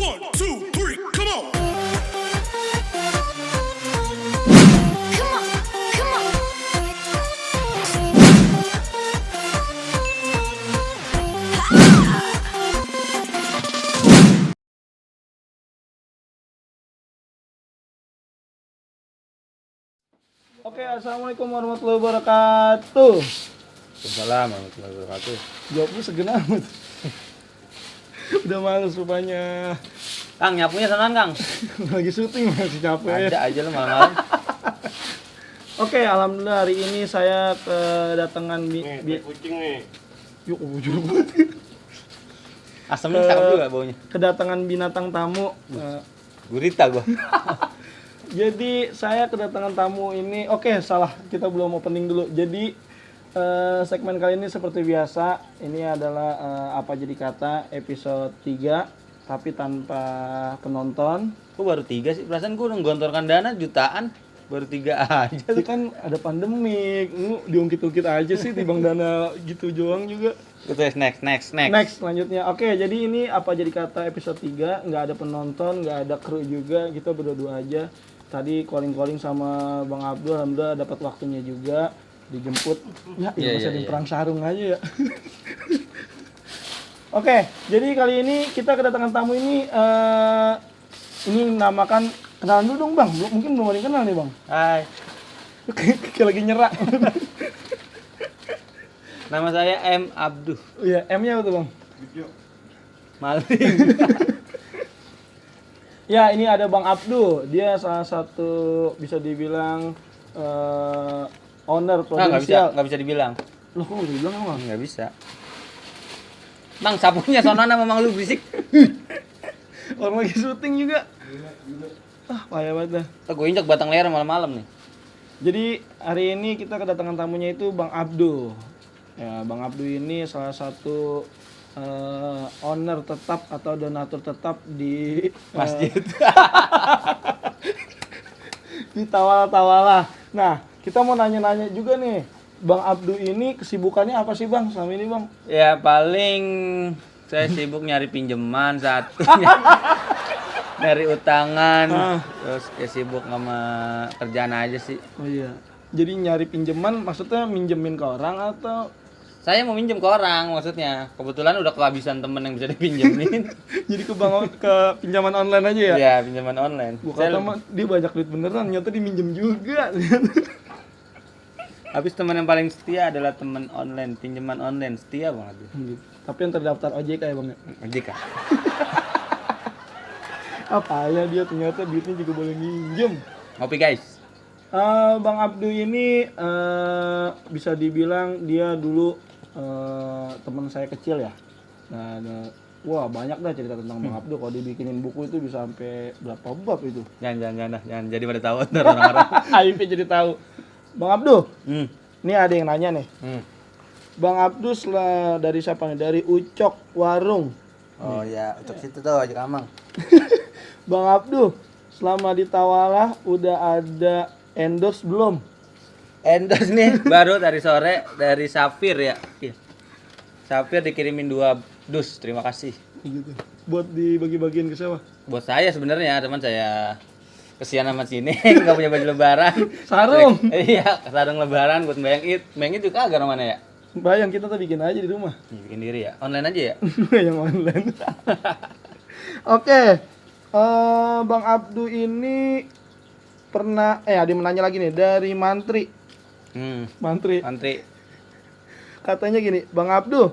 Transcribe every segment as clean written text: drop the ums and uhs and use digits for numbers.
One, two, three, come on. Come on. Oke, assalamualaikum warahmatullahi wabarakatuh. Waalaikumsalam warahmatullahi wabarakatuh. Jawabnya segen amat. Udah males rupanya. Kang, nyapunya sonoan, Kang. Lagi syuting masih capek. Ada aja lu malam-malam. Oke, alhamdulillah hari ini saya kedatangan kucing nih. Yuk, bujur banget. Asamnya cakep juga baunya. Kedatangan binatang tamu. Gurita gua. Jadi saya kedatangan tamu ini, oke salah, kita belum opening dulu. Jadi segmen kali ini seperti biasa, ini adalah apa jadi kata episode 3, tapi tanpa penonton. Kok baru 3 sih? Perasaan gua nggontorkan dana jutaan, baru 3 aja. Itu kan ada pandemik, lu diungkit-ungkit aja sih timbang dana gitu doang juga. Terus next. Next selanjutnya. Oke, jadi ini apa jadi kata episode 3, nggak ada penonton, nggak ada kru juga, kita berdua aja. Tadi calling sama Bang Abdul, alhamdulillah dapat waktunya juga dijemput. Ya, masih ada perang sarung aja ya. Oke, jadi kali ini kita kedatangan tamu ini namakan, kenalan dulu dong Bang. Mungkin belum ada yang kenal nih Bang. Hai. Kayak lagi nyerak. Nama saya M Abduh. Iya, M-nya apa tuh Bang? Maling. Ya, ini ada Bang Abdul. Dia salah satu bisa dibilang owner potensial. Enggak bisa dibilang. Loh, kok udah bilang Bang? Enggak bisa. Bang, sapunya sonoan sama Mang lu berisik. Orang lagi syuting juga. Payah banget dah. Tuh gua injak batang leher malam-malam nih. Jadi hari ini kita kedatangan tamunya itu Bang Abdul. Ya, Bang Abdul ini salah satu owner tetap atau donatur tetap di Masjid. di Tawala. Nah, kita mau nanya-nanya juga nih. Bang Abdul ini kesibukannya apa sih Bang selama ini Bang? Ya paling saya sibuk nyari pinjaman satu. Nyari utangan. Terus ya sibuk sama kerjaan aja sih. Oh iya. Jadi nyari pinjaman maksudnya minjemin ke orang atau Saya mau minjem ke orang maksudnya. Kebetulan udah kehabisan temen yang bisa dipinjemin. jadi ke pinjaman online aja ya? Iya, pinjaman online. Gua kata mah dia banyak duit beneran, nyata diminjem juga. Habis teman yang paling setia adalah teman online, pinjaman online setia banget dia. Tapi yang terdaftar OJK ya Bang ya? Jika. Apa ya dia ternyata duitnya juga boleh minjem. Ngopi guys. Bang Abdul ini bisa dibilang dia dulu teman saya kecil ya. Nah, wah banyak dah cerita tentang Bang Abdul. Kalau dibikinin buku itu bisa sampai berapa bab itu. Jangan jadi pada tahu ntar orang-orang. Aib jadi tahu. Bang Abdul, ini ada yang nanya nih. Bang Abdul dari siapa nih? Dari Ucok Warung. Oh ya, untuk situ tuh aja Kamang. Bang Abdul, selama di Tawala udah ada endorse belum? Endorse nih baru dari sore dari Safir ya. Iya. Safir dikirimin 2 dus, terima kasih. Gitu. Buat dibagi-bagiin ke siapa? Buat saya sebenarnya, teman saya kesian sama sini nggak punya baju lebaran. Sarung. Iya, sarung lebaran buat Bayang It. Bayang It juga agak mana ya? Bayang kita tuh bikin aja di rumah. Bikin diri ya. Online aja ya. Yang online. Oke. Bang Abdul ini pernah ada yang menanya lagi nih dari Mantri. Mantri. Katanya gini, Bang Abdul,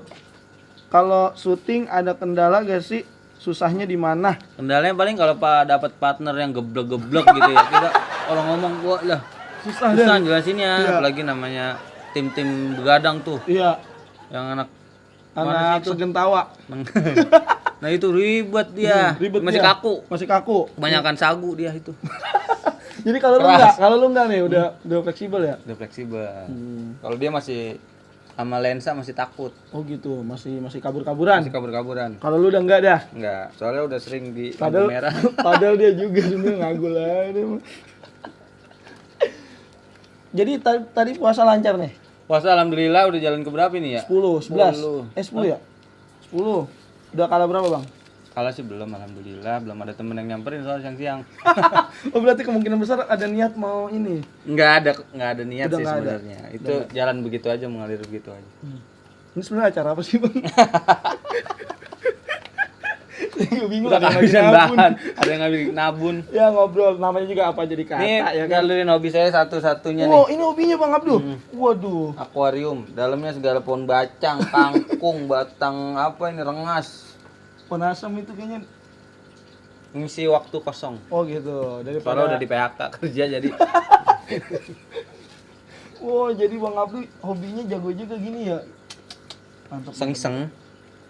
kalau syuting ada kendala gak sih? Susahnya di mana? Kendalanya paling kalau dapat partner yang geblek-geblek gitu ya. Kita orang ngomong gua lah Susah jelasinnya, Iya. apalagi namanya tim-tim begadang tuh. Iya, Yang anak anak segentawa. Nah itu ribet dia. Ribet Masih dia. kaku. Masih kaku. Kebanyakan sagu dia itu. Jadi kalau lu enggak nih udah fleksibel ya? Udah fleksibel. Kalau dia masih sama lensa masih takut. Oh gitu, masih kabur-kaburan. Masih kabur-kaburan. Kalau lu udah enggak dah. Enggak, soalnya udah sering di lampu merah. Padahal dia juga sebenarnya ngagul aja. Jadi tadi puasa lancar nih? Puasa alhamdulillah udah jalan ke berapa ini ya? 10, 11. 10 ya? 10. Udah kalah berapa, Bang? Kalau sih belum, alhamdulillah belum ada temen yang nyamperin soal siang-siang. Oh berarti kemungkinan besar ada niat mau ini. Nggak ada niat Udah sih nggak ada. sebenarnya. Itu jalan begitu aja, mengalir begitu aja. Ini sebenarnya acara apa sih bang? Saya bingung. Udah Ada yang lagi kehabisan nabun. bahan, ada yang ngambil nabun. Ya ngobrol, namanya juga apa jadi kata Nih, ya kan. ngalurin hobi saya satu-satunya nih. Oh ini hobinya bang Abdul. Waduh. Akuarium, dalamnya segala pohon bacang, kangkung, batang apa ini rengas. Penasam itu kayaknya. Ngisi waktu kosong. Oh gitu. Soalnya Daripada. udah di PHK kerja jadi. Oh jadi bang Abdul hobinya jago juga gini ya. Mantap. Seng-seng.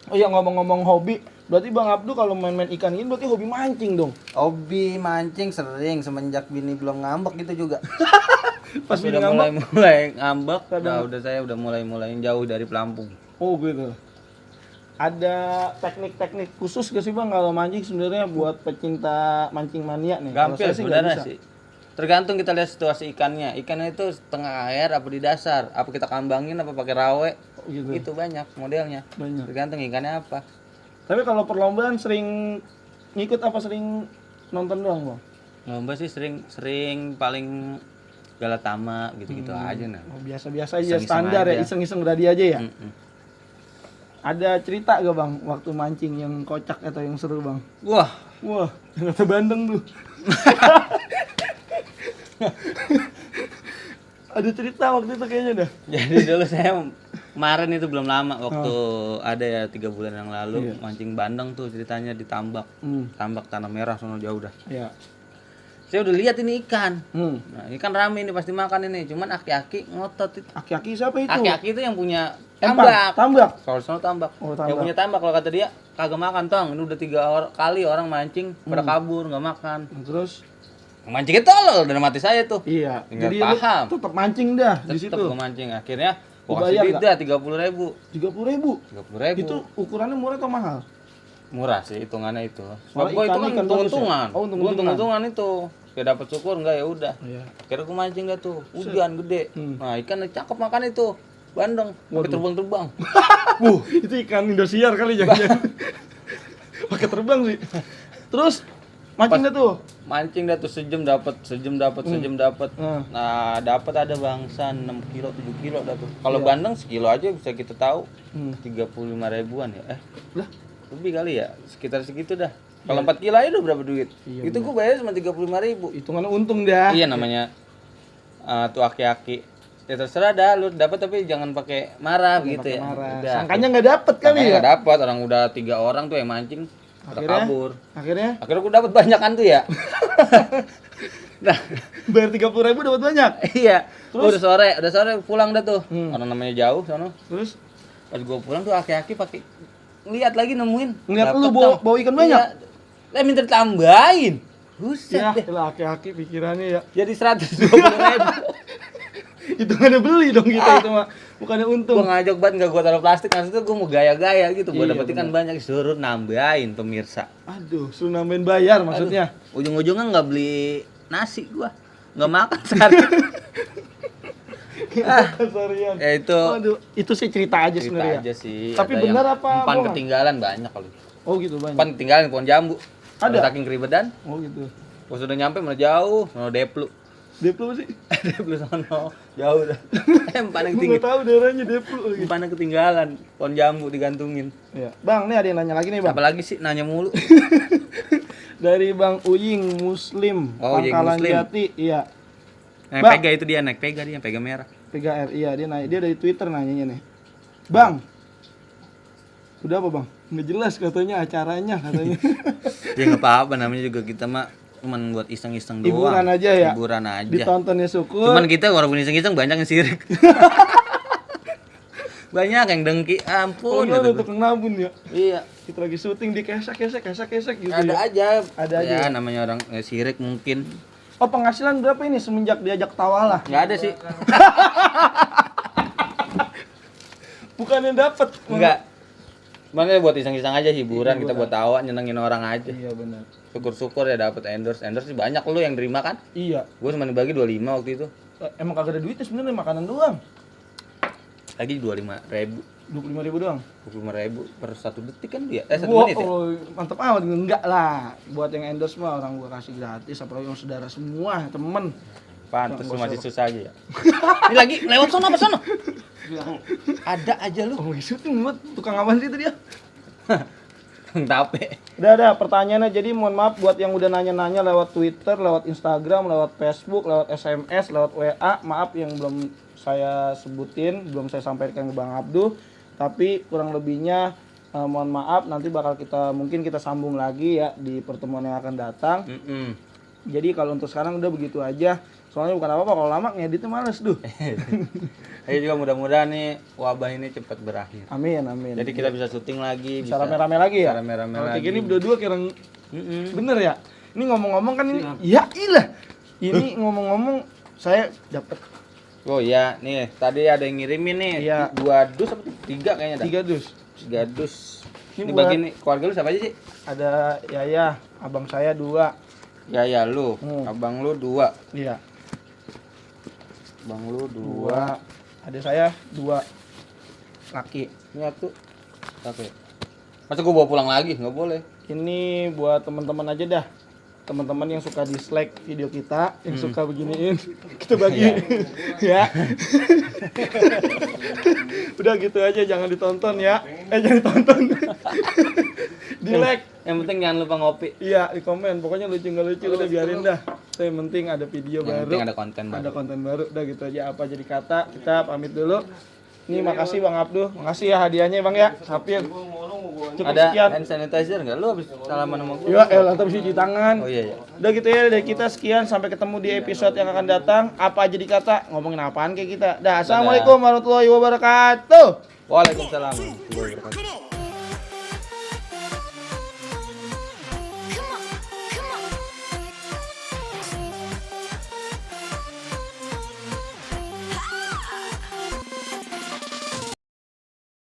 Oh iya ngomong-ngomong hobi, berarti bang Abdul kalau main-main ikan ini berarti hobi mancing dong. Hobi mancing sering semenjak bini belum ngambek gitu juga. Pas bini udah ngambek? mulai ngambek, Kadang- udah saya udah mulai jauh dari pelampung. Oh gitu. Ada teknik-teknik khusus gak sih bang kalau mancing sebenarnya buat pecinta mancing mania nih? Kalau Gampil saya sih nggak sebenarnya bisa. sih. Tergantung kita lihat situasi ikannya. Ikannya itu setengah air apa di dasar, apa kita kambangin apa pakai rawe. Oh, gitu. Itu banyak modelnya. Banyak. Tergantung ikannya apa. Tapi kalau perlombaan sering ngikut apa sering nonton doang bang? Lomba sih sering paling Galatama gitu-gitu aja nah. Oh, biasa-biasa aja, Iseng-iseng standar ya, aja. iseng-iseng ready aja ya. Mm-mm. Ada cerita gak bang waktu mancing yang kocak atau yang seru bang? Wah, Wah, ternyata bandeng tuh. Ada cerita waktu itu kayaknya dah. jadi dulu saya kemarin itu belum lama waktu ada ya 3 bulan yang lalu mancing bandeng tuh ceritanya di tambak. Tambak tanah merah sono jauh dah. Iya. Saya udah lihat ini ikan. Hmm. Nah, ikan rame ini pasti makan ini. Cuman aki-aki ngotot itu. Aki-aki siapa itu? Aki-aki itu yang punya Empang, tambak. tambak. Kalau sono tambak. Oh, tambak. Yang punya tambak kalau kata dia kagak makan tong. Ini udah 3 kali orang mancing pada kabur nggak makan. Terus? Mancingnya tolol dan mati saya tuh. Iya. Nggak Jadi paham. lu tetap mancing dah di Tetep situ. gue mancing. Akhirnya gua Dibayar kasih nggak? dia 30.000. 30.000. 30.000. Itu ukurannya murah atau mahal? Murah sih hitungannya itu. Sebab Soalnya gua itu kan ikan bagus ya? untung-untungan. Oh, untung-untungan. Untung-untungan itu. Kayak dapat syukur enggak ya udah. Iya. Akhirnya gua mancing dah tuh. Hujan gede. Nah, ikan cakep makan itu. Bandeng, pakai terbang-terbang. Itu ikan Indosiar kali jangan-jangan. Pakai terbang sih. Terus mancing dah tuh. Mancing dah tuh sejam dapat. Hmm. Nah, dapat ada bangsa 6 kilo, 7 kilo dah tuh. Kalau bandeng sekilo aja bisa kita tahu. 35 ribuan ya. Lah, Lebih kali ya, sekitar segitu dah. Kalau 4 kilo aja udah berapa duit? Iya, Itu gua bayar cuma 35.000. hitungannya untung dah. Iya namanya tuh aki-aki. Ya terserah dah lu dapat tapi jangan pakai marah gitu Pakai ya. marah. Udah. Sangkanya nggak dapet kali Makanya ya. nggak dapat, orang udah 3 orang tuh yang mancing pada Akhirnya? kabur. Akhirnya Akhirnya gua dapat banyak kan tuh ya. Nah, bayar 30.000 dapat banyak. iya. Terus? Udah sore pulang dah tuh. Orang namanya jauh sono. Terus Pas gua pulang tuh aki-aki pakai lihat lagi nemuin. ngeliat Dapet lu tong. bawa ikan banyak? Iya. Lah minta ditambahin. Buset ya, deh. lah aki-aki pikirannya ya. Jadi 120.000. Hitungannya beli dong kita itu mah. Bukannya untung. Gua ngajak banget nggak gua taruh plastik, maksudnya gua mau gaya-gaya gitu. Gua Iya, dapet ikan banyak, suruh nambahin pemirsa. Aduh, suruh nambahin bayar maksudnya. Ujung-ujungnya nggak beli nasi gua, nggak makan sehari. Sorryan. Ya itu Waduh, itu sih cerita aja cerita sebenarnya. aja sih. Tapi Ada benar yang apa umpan bohongan? ketinggalan banyak kali. Oh gitu banyak. Umpan ketinggalan pohon jambu. Ada? Udah saking keribetan. Oh gitu. Pas udah nyampe malah jauh, sono Deplu. Deplu sih. Deplu sono jauh dah. Umpannya Gue ketinggalan. nggak tahu daerahnya Deplu lagi. Umpannya ketinggalan, pohon jambu digantungin. Iya. Bang, nih ada yang nanya lagi nih, Bang. Siapa lagi sih nanya mulu? Dari Bang Uying Muslim, Oh, Uying Pangkalan Muslim. Jati, iya. Naik Bang. pega itu dia, naik pega dia, pega merah. 3R, iya dia nanya, dia dari Twitter nanyanya nih. Bang, udah apa Bang? Nggak jelas katanya acaranya katanya. Ya nggak apa-apa, namanya juga kita mah cuman buat iseng-iseng doang. Hiburan aja ya. Hiburan aja. Ditontonnya syukur. Cuman kita walaupun iseng-iseng banyak yang sirik. Banyak yang dengki, oh, ampun. lu kata ada gua. tukang nabun ya. Iya, Kita lagi syuting di kesek gitu ada ya. aja. Ada aja Ya, ya? namanya orang sirik mungkin. Oh, penghasilan berapa ini semenjak diajak tawalah? Nggak ada sih. Bukannya dapat. Enggak. Makanya buat iseng-iseng aja hiburan, kita buat tawa, nyenengin orang aja. Iya benar. Syukur-syukur ya dapat endorse. Endorse sih banyak lu yang terima kan? Iya. Gue cuma dibagi 25 waktu itu. Emang kagak ada duitnya sebenarnya makanan doang. Lagi 25.000. 25.000 doang. 25.000 per 1 detik kan dia? 1 Wah, menit ya? oh, mantep amat. Enggak lah. Buat yang endorse mah orang gua kasih gratis, apalagi yang saudara semua, temen. Pantes lu masih susah aja ya. Ini lagi lewat sono apa sono? Ada aja lu. Oh, syuting buat tukang apaan sih itu dia? Tape. Udah, pertanyaannya. Jadi mohon maaf buat yang udah nanya-nanya lewat Twitter, lewat Instagram, lewat Facebook, lewat SMS, lewat WA. Maaf yang belum saya sebutin, belum saya sampaikan ke Bang Abduh. Tapi kurang lebihnya mohon maaf, nanti bakal mungkin kita sambung lagi ya di pertemuan yang akan datang. Jadi kalau untuk sekarang udah begitu aja. Soalnya bukan apa-apa, kalau lama ngeditnya males duh. Jadi juga mudah-mudahan nih wabah ini cepat berakhir. Amin, amin. Jadi kita bisa syuting lagi, bisa rame-rame lagi ya. Rame-rame kalau lagi. kayak gini berdua kira bener ya. Ini ngomong-ngomong kan ini, ya ilah. Ini ngomong-ngomong saya dapat. Oh iya, nih tadi ada yang ngirimin nih. Iya. 2 dus apa 3 kayaknya dah. 3 dus. 3 dus. Ini buat- bagi nih keluarga lu siapa aja sih? Ada Yaya, abang saya 2. Ya lu, abang lu 2. Iya. Abang lu 2. 2. Ada saya 2 laki. Ini satu. Oke. Masa gua bawa pulang lagi? Nggak boleh. Ini buat teman-teman aja dah. Teman-teman yang suka dislike video kita, yang suka beginiin, kita bagi ya. Udah gitu aja, jangan ditonton ya. Jangan ditonton. Di like. Yang penting jangan lupa ngopi. Iya, di komen. Pokoknya lucu nggak lucu udah biarin dah. Yang penting ada video Yang baru. penting ada konten baru. Ada konten baru. Udah gitu aja, apa jadi kata. Kita pamit dulu. Ini makasih Bang Abduh. Makasih ya hadiahnya Bang ya. Sapir. Cukup Ada sekian. hand sanitizer nggak? Lu habis salaman sama gua? Ya elah, tapi cuci tangan. Oh iya. Udah gitu ya dari kita sekian, sampai ketemu di episode yang akan datang. Apa aja dikata, ngomongin apaan kayak kita. Dah, assalamualaikum warahmatullahi wabarakatuh. Waalaikumsalam warahmatullahi wabarakatuh. Come on.